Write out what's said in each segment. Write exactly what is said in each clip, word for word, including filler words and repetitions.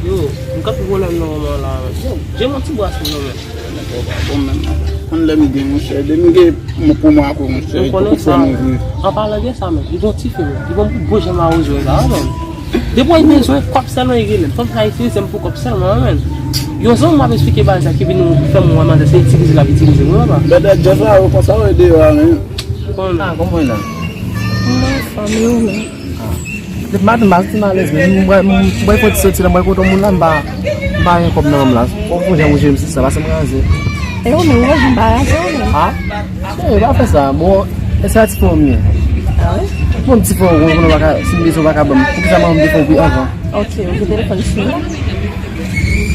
Yo, m kanpe pwoblèm nan moman la, men. Yo, je yon ti bwa sou mwen, men. Nèg ou pa bon menm non. Konn lè m gen, monchè, de m gen mwen pou mwen ak ou, monchè, ou konnen sa. An palan de sa, men, li gon ti fi, men. Li gon bout gwo jan mawozo la, men. Depi w bezwen kòb sèlman li rele m. Fanm sa itilize m pou kòb sèlman, men. Yon zanmi m ap esplike bagay sa ki vin fè m wè manzè se itilize l ap itilize m, wi, papa. Bèdè, Jeff la, yo konsa, yo deyò a, men. Konn. Ah, kòman la? Mwen anfòm, e ou menm? Depi maten m pa santi m alèz, men m bwè, m bwè fon ti soti la, m bwè kote moun la, m pa, m pa gen kòb nan men m la. Ou konn jan mwen jere m sista, pase m kraze. E ou menm, ou wè jan m pa raze ou menm? Ah? Cheri, pa fè sa. Bon, e sa ti fon m ye. Ah wi? Bon, ti fon, ou konnen ou pa ka, si m bezwen ou pa ka ban m. Poukisa m ap di fon wi anvan? Ok, ou gen telefòn sou ou?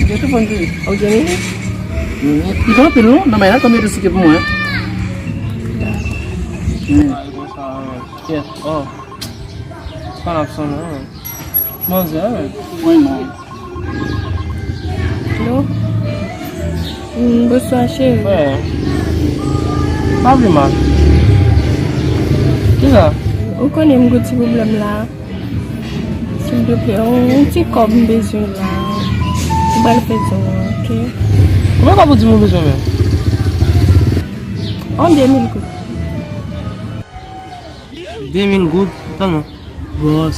Gen telefòn sou ou? Ou gen minit? Li gen anpil non, nan men la, konbyen de sou ke pou mwen? Yes, oh. Sa n ap sonnen, wi. Manzè, wi. Wi, non. Alo? Mm, bonswa, cheri. Wi. Pa vle mal. Kisa? Ou konnen m gen ti pwoblèm la. Silvouplè, yon, yon ti kòb m bezwen la. M pral fè di w, ok? Konbyen kòb ou di m ou bezwen menm? Yon de mil goud. De mil goud? Tann non. Bòs,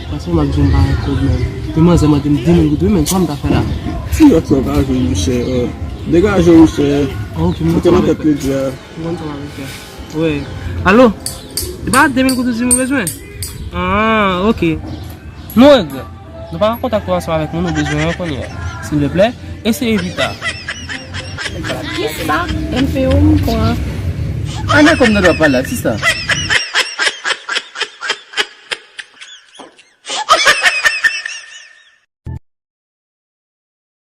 pase m ap di w m pa gen kòb menm. Epi manzè mande m de mil goud, wi, men sa m ta fè la? Ti lòt sa w ka jwe, monchè. Degaje w, monchè. Ah, ok, m kontan avèk ou. Ou konn sa m avèk ou. Wi. Alo? E pa de mil goud ou di m ou bezwen? Ah, ok. Nou regrèt. Nou pa ka kontakte w ansanm avèk moun ou bezwen an kounye a. Silvouplè, eseye pita. Kisa? M P O m pran. Ann, kòm nan dwa pale la, sista.